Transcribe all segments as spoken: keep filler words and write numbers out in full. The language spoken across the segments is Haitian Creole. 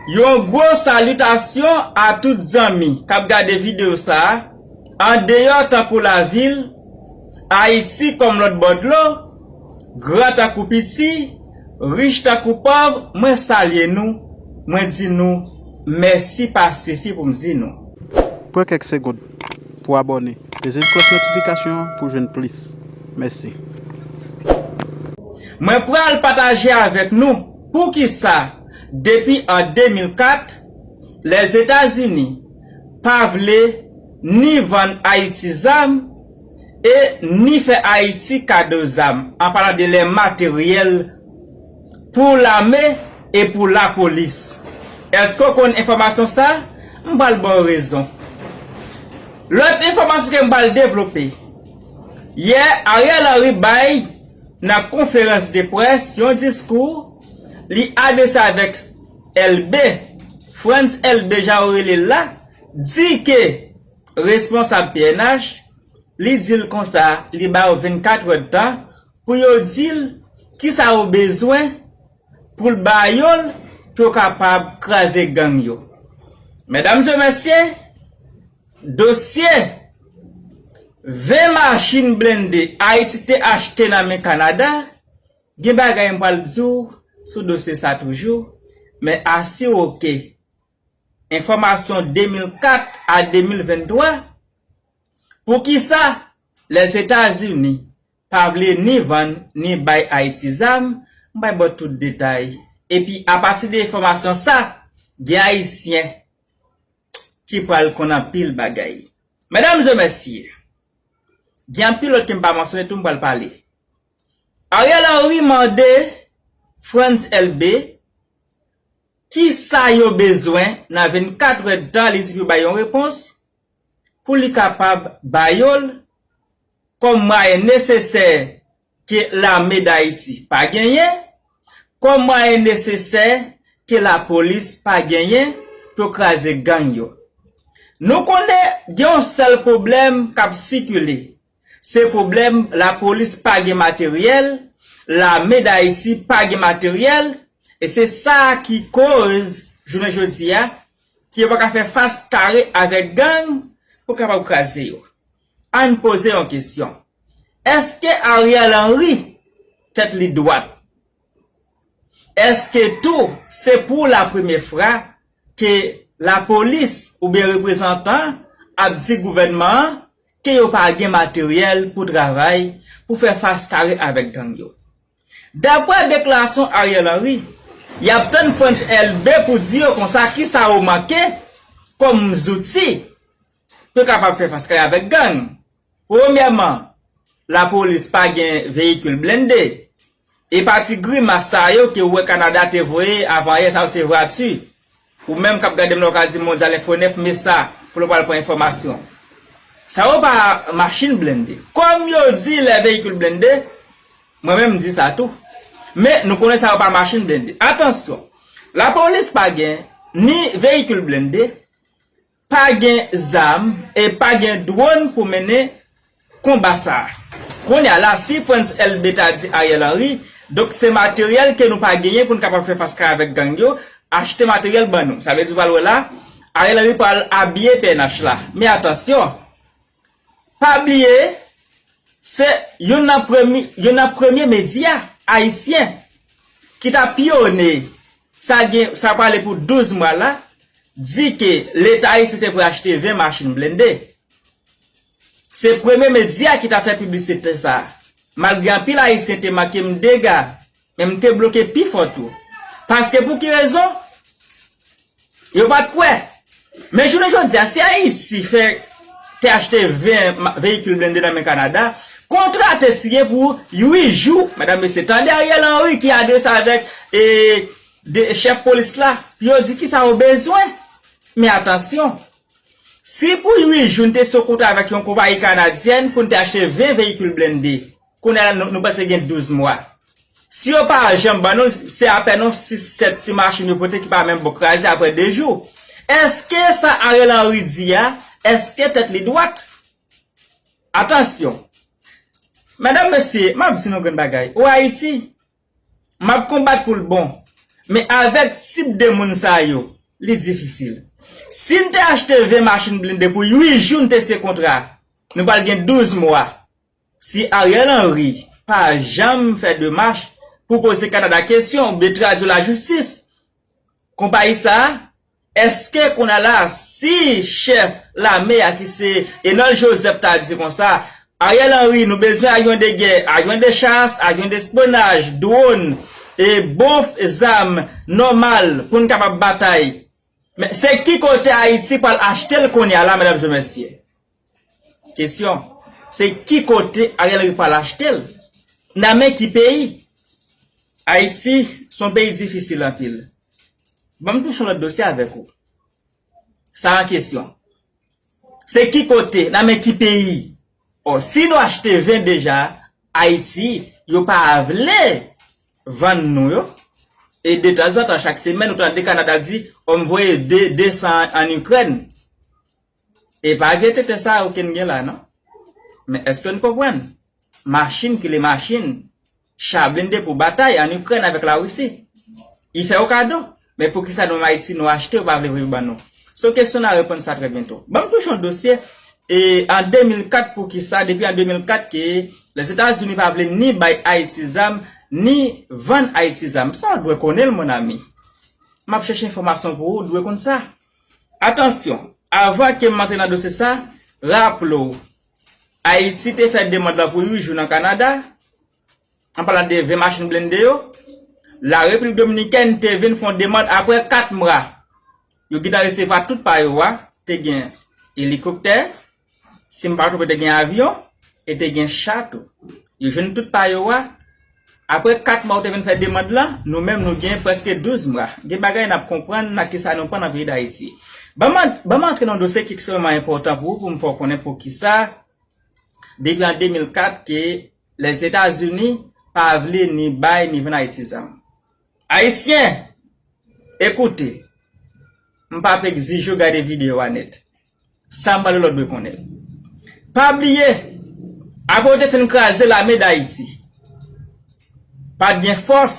Yon gwo salitasyon a tout zanmi k ap gade videyo sa a, andeyò tankou lavil, Ayiti kòm lòt bò dlo, gran tankou piti, rich tankou pòv, mwen salye nou, mwen di nou mèsi pa sifi pou m di nou. Pran kèk segond pou abòne. Peze klòch notifikasyon an pou jwenn plis. Mèsi. Mwen pral pataje avèk nou poukisa depi an de mil kat, Lèzetazini pa vle ni vann Ayiti zam e ni fè Ayiti kado zam, an palan de lè materyèl pou lame e pou lapolis. Èske w konn enfòmasyon sa? M pral ba w rezon. Lòt enfòmasyon ke m pral devlope. Yè, Ariel Henry bay nan konferans de près yon diskou li adrese avèk Elbé, Frantz Elbé jan yo rele l la, di ke responsab P N H, li di l konsa, li ba yo vennkat èdtan pou yo di l kisa yo bezwen pou l ba yo l pou yo kapab kraze gang yo. Medam e mesye, dosye ven machin blende Ayiti te achte nan men Kanada, gen bagay m pral di w sou dosye sa toujou, men asire w ke enfòmasyon de mil kat a de mil venntwa, poukisa Lèzetazini pa vle ni vann ni bay Ayiti zam, m pral ba w tout detay. Epi apati de enfòmasyon sa, gen Ayisyen ki pral konn anpil bagay. Medam e mesye, gen anpil lòt ke m pa mansyone tou m pral pale. Ariel Henry mande Frantz Elbé kisa yo bezwen nan vennkat èdtan, li di pou yo bay yon repons pou li kapab ba yo l kòm mwayen nesesè ke lame Dayiti pa genyen, kòm mwayen nesesè ke lapolis pa genyen pou yo kraze gang yo. Nou konnen gen yon sèl pwoblèm k ap sikile, se pwoblèm lapolis pa gen materyèl, lame Dayiti pa gen materyèl, e se sa ki koz jounen jodi a ke yo pa ka fè fas kare avèk gang pou kapab kraze yo. Ann poze yon kesyon. Èske Ariel Henry tèt li dwat? Èske tou se pou la premyè fwa ke lapolis oubyen reprezantan ap di gouvènman an ke yo pa gen materyèl pou travay pou fè fas kare avèk gang yo? Daprè deklarasyon Ariel Henry, y ap tann Frantz Elbé pou di yo konsa kisa yo manke kòm zouti pou yo kapab fè fas kare avèk gang. Premyèman, lapolis pa gen veyikil blende. E pa ti grimas sa yo ke w wè Kanada te voye avanyè, sa yo se vwati. Ou menm k ap gade m la, w ka di Mondyal Enfo nèf, men sa, pou nou pral pran enfòmasyon. Sa yo pa machin blende. Kòm yo di lè veyikil blende, mwen menm m di sa tou. Men nou konnen sa yo pa machin blende. Atansyon, lapolis pa gen ni veyikil blende, pa gen zam e pa gen dwòn pou mennen konba sa a. Kounye a la, si Frantz Elbé ta di Ariel Henry, donk se materyèl ke nou pa genyen pou n kapab fè fas kare avèk gang yo, achte materyèl ban nou. Sa vle di w pral wè la, Ariel Henry pral abiye P N H la. Men atansyon, pa bliye, se youn nan premye, youn nan premye medya ayisyen ki ta pyone, sa gen, sa prale pou douz mwa la, di ke Leta ayisyen te vle achte ven machin blende. Se premye medya ki ta fè piblisite sa a. Malgre anpil Ayisyen te manke m dega, men m te bloke pi fò tou. Paske pou ki rezon? Yo pa t kwè. Men jounen jodi a, si Ayiti fè, te achte ven ma-, veyikil blende nan men Kanada, kontra te siyen pou uit jou, medam, mesye, tande Ariel Henry ki adrese avèk, e, de, chèf polis la, pou yo di kisa yo bezwen. Men atansyon, si pou uit jou n te sou kontra avèk yon konpayi kanadyèn pou n te achte ven veyikil blende, kounye a la nou, nou panse gen douz mwa. Si yo pa janm ban nou l, se apèn yon sis, sèt ti machin yo pote ki pa menm bon kraze apre de jou. Èske sa Ariel Henry di a, èske tèt li dwat? Atansyon. Medam, mesye, m ap di nou grenn bagay. Ou Ayiti, m ap konbat pou l bon. Men avèk tip de moun sa yo, Li difisil. Si n te achte ven machin blende pou uit jou n te siyen kontra, nou pral gen douz mwa. Si Ariel Henry pa janm fè demach pou poze Kanada kesyon oubyen tradui lajistis, konpayi sa a, èske kounye a la, si chèf lame a ki se Enol Joseph ta di konsa, Ariel Henry, nou bezwen avyon de gè, avyon de chas, avyon de espyonaj, dwòn, e bon zam nòmal pou n kapab batay. Men se ki kote Ayiti pral achte l kounye a la, medam e mesye? Kesyon, se ki kote Ariel Henry pral achte l? Nan men ki peyi? Ayiti se yon peyi difisil anpil. Ban m touche yon lòt dosye avèk ou. Sa an kesyon. Se ki kote, nan men ki peyi? Ò, si nou achte ven deja Ayiti, yo pa vle vann nou yo. E detanzantan, chak semèn, ou tande Kanada di, ò, m voye de, de san an Ikrèn. E pa vye tenten sa yo ke n gen la, non. Men èske n konprann? Machin ki le machin, cha blende pou batay an Ikrèn avèk Larisi. Li fè yo kado. Men poukisa nou menm Ayiti nou achte, yo pa vle voye ban nou? Se yon kesyon n a reponn sa trè byento. Ban m touche yon dosye, e an de mil kat, poukisa, depi an de mil kat ke Lèzetazini pa vle ni bay Ayiti zam, ni vann Ayiti zam. Sa w dwe konnen l, mon ami. M ap chèche enfòmasyon pou ou, w dwe konn sa. Atansyon, avan ke m antre nan dosye sa, raple w, Ayiti te fè demann lan pou uit jou nan Kanada, an palan de ven machin blende yo, Larepiblik Dominikèn te vin fè yon demann apre kat mwa. Yo gentan resevwa tout pa yo a, te gen elikoptè, si m pa twonpe, te gen avyon, e te gen cha tou. Yo jwenn tout pa yo a. Apre kat mwa ou te vin fè demann lan, nou menm nou gen prèske douz mwa. Gen bagay n ap konprann nan kisa nou pran nan peyi Dayiti. Ban m an-, ban m antre nan yon dosye ki ekstrèmman enpòtan pou ou, pou m fè w konnen poukisa, depi an de mil kat, ke Lèzetazini pa vle ni bay ni vann Ayiti zam. Ayisyen, ekoute, m p ap egzije w gade videyo a nèt. Sa m pral di w la w dwe konnen l. Pa bliye, apre yo te fin kraze lame Dayiti, pa t gen fòs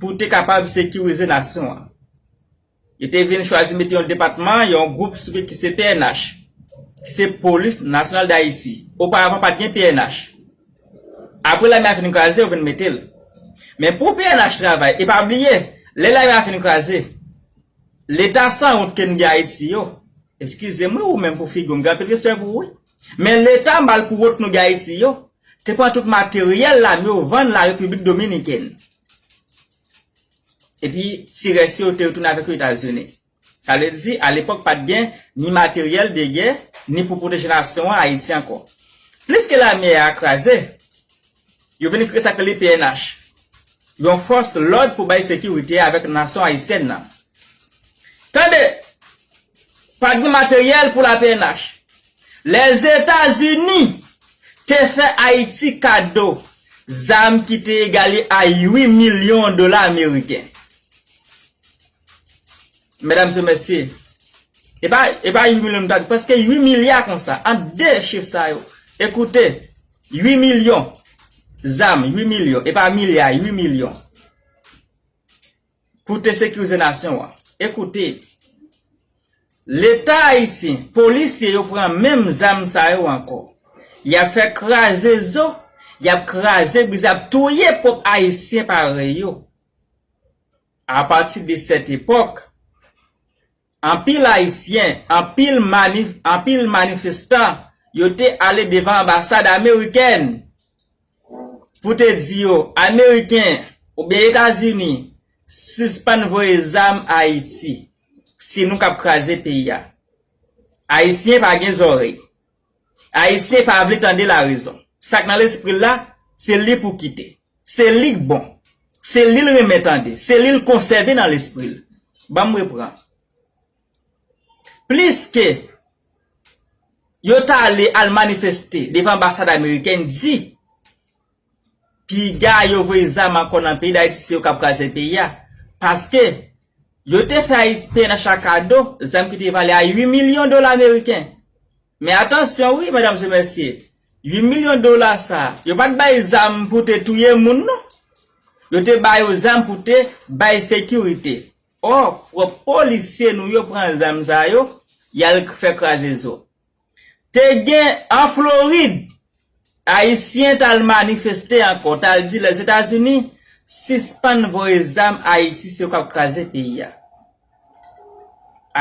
pou te kapab sekirize nasyon an. Yo te vin chwazi mete yon depatman, yon gwoup sou pye ki se P N H, ki se Polis Nasyonal Dayiti. Oparavan, pa t gen P N H. Apre lame a fin kraze, yo vin mete l. Men pou P N H travay, e pa bliye, lè lame a fin kraze, Leta sanwont ke n gen Ayiti yo, eskize m wi, ou menm pou figi w, m gen anpil respè pou ou wi. Men Leta mal pou wont nou gen Ayiti yo, te pran tout materyèl lame yo vann Larepiblik Dominikèn. Epi, ti rès yo, te retounen avèk yo Etazini. Sa vle di, alepòk, pa t gen ni materyèl de gè, ni pou pwoteje nasyon an, Ayiti ankò. Pliske lame a kraze, yo vin kreye sa k rele P N H, yon fòs lòd pou bay sekirite avèk nasyon ayisyèn nan. Tande, pa t gen materyèl pou la P N H. Lèzetazini te fè Ayiti kado zam ki te egale a uit milyon dola ameriken. Medam e mesye, e pa, e pa uit milyon, m ta di, prèske uit milya konsa, ant de chif sa yo. Ekoute, uit milyon zam, uit milyon, e pa milya, uit milyon. Pou te sekirize nasyon an. Ekoute, Leta ayisyen, polisye yo pran menm zam sa yo ankò. Y ap fè kraze zo, y ap kraze brize, y ap touye pwòp Ayisyen parèy yo. Apati de sèt epòk, anpil Ayisyen, anpil manif-, anpil manifestan, yo te ale devan anbasad amerikèn pou te di yo, Ameriken oubyen Etazini, sispann voye zam Ayiti, se nou k ap kraze peyi a. Ayisyen pa gen zòrèy. Ayisyen pa vle tande larezon. Sa k nan lespri l la, se li pou kite. Se li k bon. Se li l renmen tande. Se li l konsève nan lespri l. Ban m reprann. Pliske yo t ale al manifeste devan anbasad amerikèn, di piga yo voye zam ankò nan peyi Dayiti, se yo k ap kraze peyi a. Paske yo te fè Ayiti, P N H la kado zam ki te vale a uit milyon dola ameriken. Men atansyon wi, medam e mesye, uit milyon dola sa, yo pa t bay zam pou te touye moun non. Yo te ba yo zam pou te bay sekirite. Ò, pwòp polisye nou yo pran zam sa yo, y al fè kraze zo. Te gen an Florid, Ayisyen t al manifeste ankò, t al di Lèzetazini sispann voye zam Ayiti, se yo k ap kraze peyi a.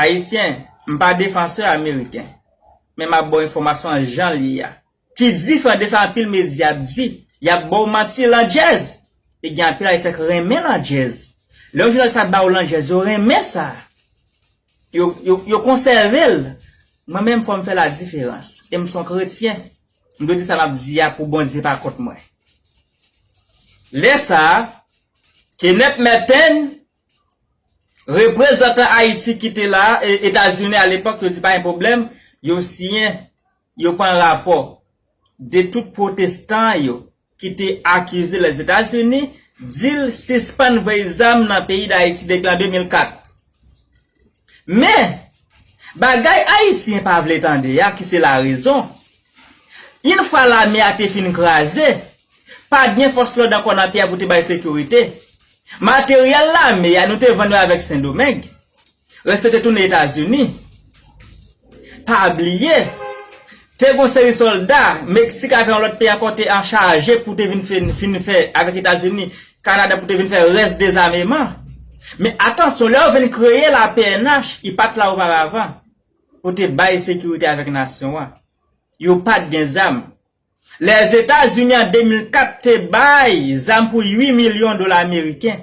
Ayisyen, m pa defansè ameriken, men m ap ba w enfòmasyon an jan l ye a. Ki diferan de sa anpil medya ap di, y ap ba w manti landjèz. E gen anpil Ayisyen k renmen landjèz. Lè yon jounalis ap ba w landjèz, yo renmen sa. Yo, yo, yo konsève l. Mwen menm, fò m fè ladiferans. E m se yon kretyen. M dwe di sa m ap di a pou Bondye pa kont mwen. Lè sa a, Kenneth Merten, reprezantan Ayiti ki te la, e, Etazini alepòk, yo di pa gen pwoblèm, yo siyen, yo pran rapò de tout pwotestan yo ki te akize Lèzetazini, di l sispann voye zam nan peyi Dayiti depi an de mil kat. Men, bagay Ayisyen pa vle tande a, ki se larezon, yon fwa lame a te fin kraze, pa t gen fòs lòd ankò nan peyi a pou te bay sekirite. Materyèl lame a, nou te vann yo avèk Sendomeng. Rès yo te tounen Etazini. Pa bliye, te gon seri sòlda Meksik avèk yon lòt peyi ankò te anchaje pou te vin fè, fin fè avèk Etazini, Kanada pou te vin fè rès dezameman. Men atansyon, lè yo vin kreye la P N H, li pa t la oparavan, pou te bay sekirite avèk nasyon an. Yo pa t gen zam. Lèzetazini an de mil kat te bay zam pou uit milyon dola ameriken.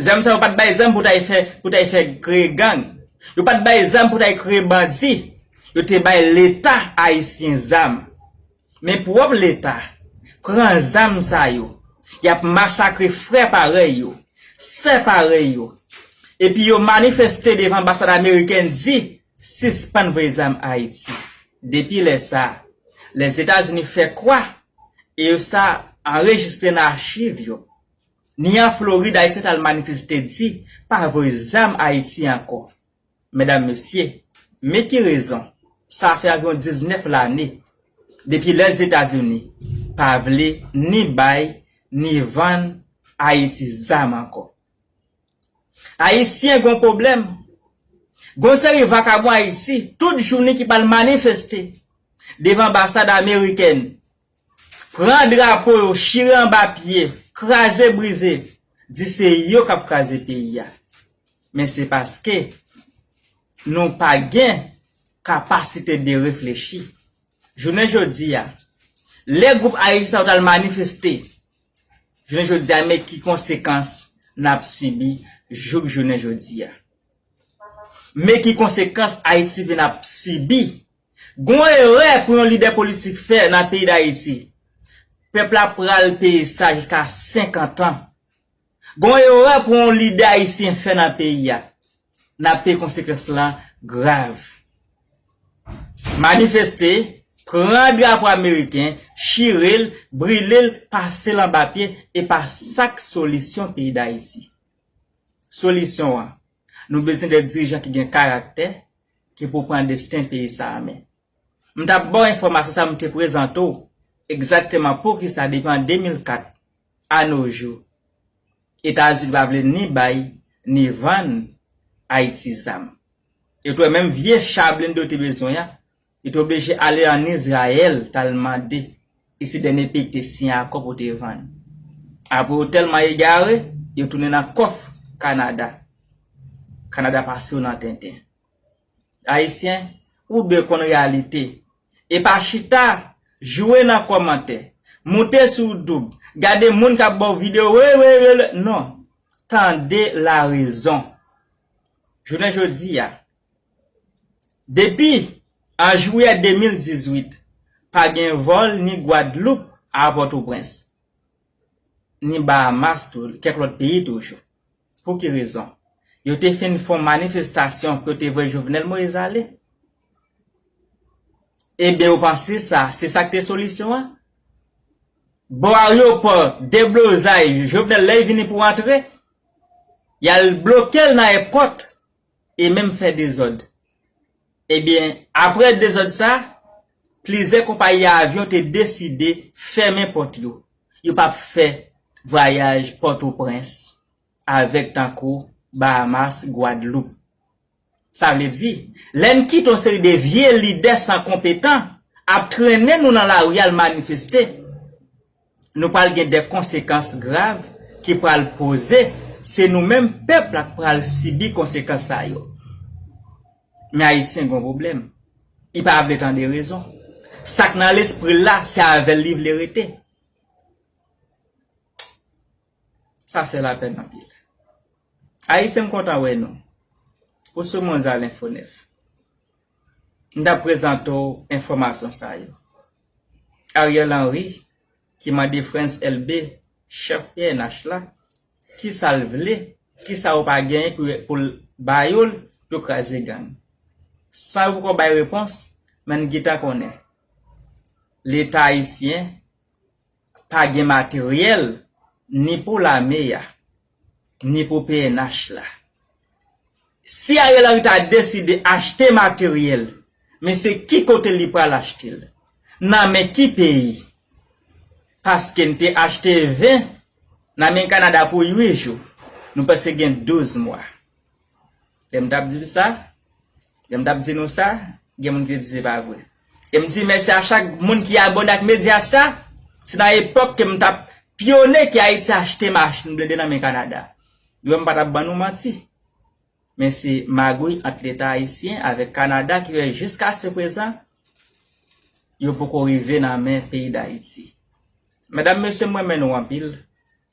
Zam sa yo pa t bay zam pou t al fè, pou t al fè kreye gang. Yo pa t bay zam pou t al kreye bandi. Yo te bay Leta ayisyen zam. Men pwòp Leta pran zam sa yo. Y ap masakre frè parèy yo, sè parèy yo. Epi yo manifeste devan anbasad amerikèn di, sispann voye zam Ayiti. Depi lè sa a, Lèzetazini fè kwa, e sa anrejistre nan achiv yo. Ni an Florid, Ayisyen t al manifeste di, pa voye zam Ayiti ankò. Medam, mesye, men ki rezon, sa fè anviwon diznèf lane, depi Lèzetazini pa vle ni bay, ni vann Ayiti zam ankò. Ayisyen gon pwoblèm. Gon seri vakabon Ayiti, tout jounen ki pral manifeste devan anbasad amerikèn, pran drapo yo, chire anba pye, kraze brize, di se yo k ap kraze peyi a. Men se paske nou pa gen kapasite de reflechi. Jounen jodi a, lè gwoup Ayiti sa yo t al manifeste, jounen jodi a, men ki konsekans n ap sibi jouk jounen jodi a. Men ki konsekans Ayiti vin ap sibi. Gon erè pou yon lidè politik fè nan peyi Dayiti. Pèp la pral peye sa jiska senkant an. Gon erè pou yon lidè ayisyen fè nan peyi a. N ap peye konsekans lan grav. Manifeste, pran drapo ameriken, chire l, brile l, pase l anba pye, e pa sa k solisyon peyi Dayiti. Solisyon an, nou bezwen de dirijan ki gen karaktè, ki pou pran desten peyi sa a men. M t ap ba w enfòmasyon sa a, m te prezante w egzakteman poukisa depi an de mil kat a no jou, Etazini pa vle ni bay, ni vann Ayiti zam. Yo te wè menm vye cha blende yo te bezwen an, yo te oblije ale ann Izrayèl t al mande, e se dènye peyi ki te siyen akò pou te vann. Apre yo tèlman egare, yo tounen nan kòf Kanada. Kanada pase yo nan tenten. Ayisyen, ou dwe konn reyalite. E pa chita, jwe nan kòmantè, moute sou YouTube, gade moun k ap ba w videyo, wi, wi, wi, wi, non. Tande larezon. Jounen jodi a, depi an jiyè de mil dizuit, pa gen vòl ni Gwadloup a Pòtoprens, ni Bahamas tou, kèk lòt peyi toujou. Pou ki rezon? Yo te fin fè yon manifestasyon pou yo te voye Jovenel Moïse ale. Ebyen, ou panse sa, se sa k te solisyon an? Bò ayewopò, deblozay, Jovenel lè l vini pou antre, y al bloke l nan èpòt e menm fè dezòd. Ebyen, apre dezòd sa, plizyè konpayi avyon te deside fèmen pòt yo. Yo p ap fè vwayaj Pòtoprens avèk tankou Bahamas, Gwadloup. Sa vle di, lè n kite yon seri de vye lidè san konpetan ap trennen nou nan lari al manifeste, nou pral gen de konsekans grav ki pral poze, se nou menm pèp la k pral sibi konsekans sa yo. Men Ayisyen gen yon pwoblèm, li pa vle tande rezon. Sa k nan lespri l la, se avè l li vle rete. Sa fè lapèn anpil. Ayisyen, m kontan wè nou. Ou sou Mondial Info nèf. M t ap prezante w enfòmasyon sa yo. Ariel Henry, ki mande Frantz Elbé, chèf P N H la, kisa l vle, kisa yo pa genyen pou, pou l ba yo l, pou yo kraze gang. San yo poko bay repons, men n gentan konnen. Leta ayisyen pa gen materyèl ni pou lame a, ni pou P N H la. Si Ariel Henry ta deside achte materyèl, men se ki kote li pral achte l? Nan men ki peyi? Paske n te achte ven nan men Kanada pou uit jou. Nou prèske gen douz mwa. Lè m t ap di sa, lè m t ap di nou sa, gen moun ki di se pa vre. E m di mèsi a chak moun ki abòne ak medya sa. Se nan epòk ke m t ap pyone ke Ayiti achte machin blende nan men Kanada. Yo, m pa t ap ban nou manti. Men se magouy ant Leta ayisyen avèk Kanada ki fè jiskaseprezan yo poko rive nan men peyi Dayiti. Medam, mesye, m renmen nou anpil.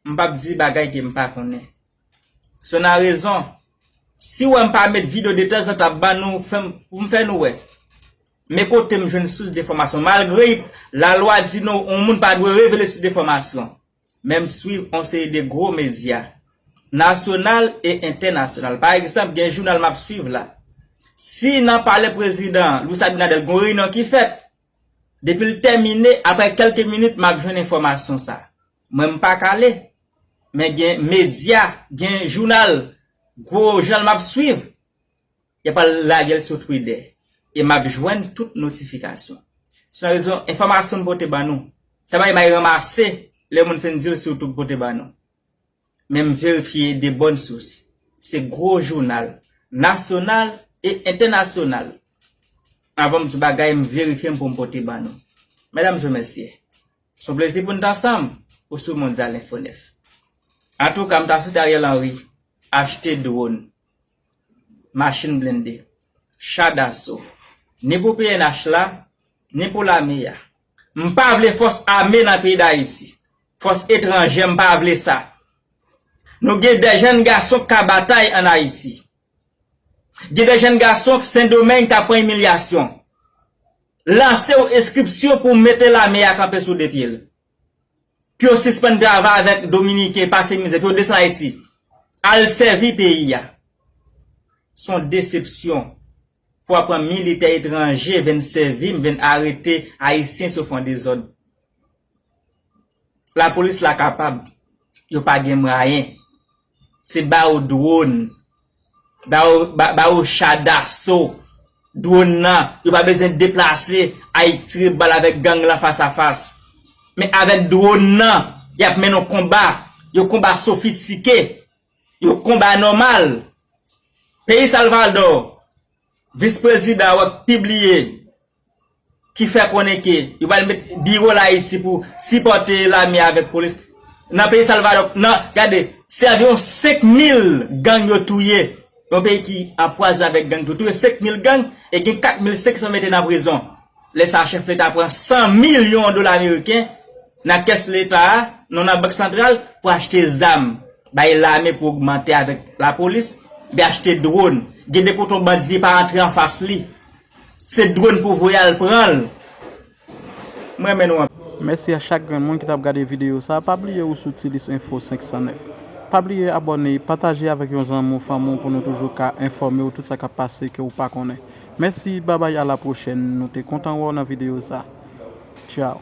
M p ap di bagay ke m pa konnen. Se nan rezon, si w wè m pa met videyo detanzantan ap ban nou, fè m, pou m fè nou wè. Men kote m jwenn sous de enfòmasyon. Malgre lalwa di nou, yon moun pa dwe revele sous de enfòmasyon. Men m swiv yon seri de gwo medya, nasyonal e entènasyonal. Pa egzanp, gen jounal m ap swiv la. Si nan palè prezidan Luis Abinader, gen yon reyinyon ki fèt, depi l tèmine, apre kèlke minit, m ap jwenn enfòmasyon sa. Mwen, m pa kale, men gen medya, gen jounal, gwo jounal m ap swiv, y ap al lage l sou Twitter. E m ap jwenn tout notifikasyon. Se yon rezon, enfòmasyon m pote ban nou. Se pa bagay m al ranmase, lè moun fin di l sou tou pote ban nou. Men m verifye de bòn sous. Se gwo jounal, nasyonal e entènasyonal. Anvan m di bagay, m verifye m pou m pote ban nou. Medam e mesye, se yon plezi pou n t ansanm ou sou Mondial Info nèf. Antouka, m ta swete Ariel Henry achte dwòn, machin blende, cha daso, ni pou P N H la, ni pou lame a. M pa vle fòs ame nan peyi Dayiti. Fòs etranjè, m pa vle sa. Nou gen de jèn gason k ka batay ann Ayiti. Gen de jèn gason Sendomeng k ap pran imilyasyon. Lanse yon enskripsyon pou mete lame a kanpe sou de pye l. Pou yo sispann travay avèk Dominiken, pase mizè, pou yo desann Ayiti. Al sèvi peyi a. Se yon desepsyon. Pou w ap pran militè etranje vin sèvi m, vin arete Ayisyen sou fon dezòd. Lapolis la kapab, yo pa gen mwayen. Se ba yo dwòn, ba yo, ba, ba yo cha daso. Dwòn nan, yo pa bezwen deplase, al tire bal avèk gang lan fas a fas. Men avèk dwòn nan, y ap mennen yon konba, yon konba sofistike, yon konba nòmal. Peyi Salvadò, vis prezidan wè pibliye ki fè konnen ke yo pral met biwo l Ayiti pou sipòte lame avèk polis. Nan peyi Salvadò, nan, gade, se anviwon senk mil gang yo touye. Yon peyi ki anpwazonnen avèk gang tou. Touye senk mil gang e gen kat mil senk san mete nan prizon. Lè sa a, chèf leta pran san milyon dola ameriken nan kès leta a, non nan bank santral, pou achte zam, bay lame pou ogmante avèk lapolis, epi achte dwòn. Gen de kote yon bandi pa antre anfas li. Se dwòn pou voye al pran l. M renmen nou anpil. Mèsi a chak grenn moun ki t ap gade videyo sa. Pa bliye ou sou Tilis Enfo senk san nèf. Pa bliye abòne, pataje avèk yon zanmi w, fanmi w pou nou toujou ka enfòme w tout sa k ap pase ke w pa konnen. Mèsi, babay, a la pwochèn. Nou te kontan wè w nan videyo sa. Tchaw.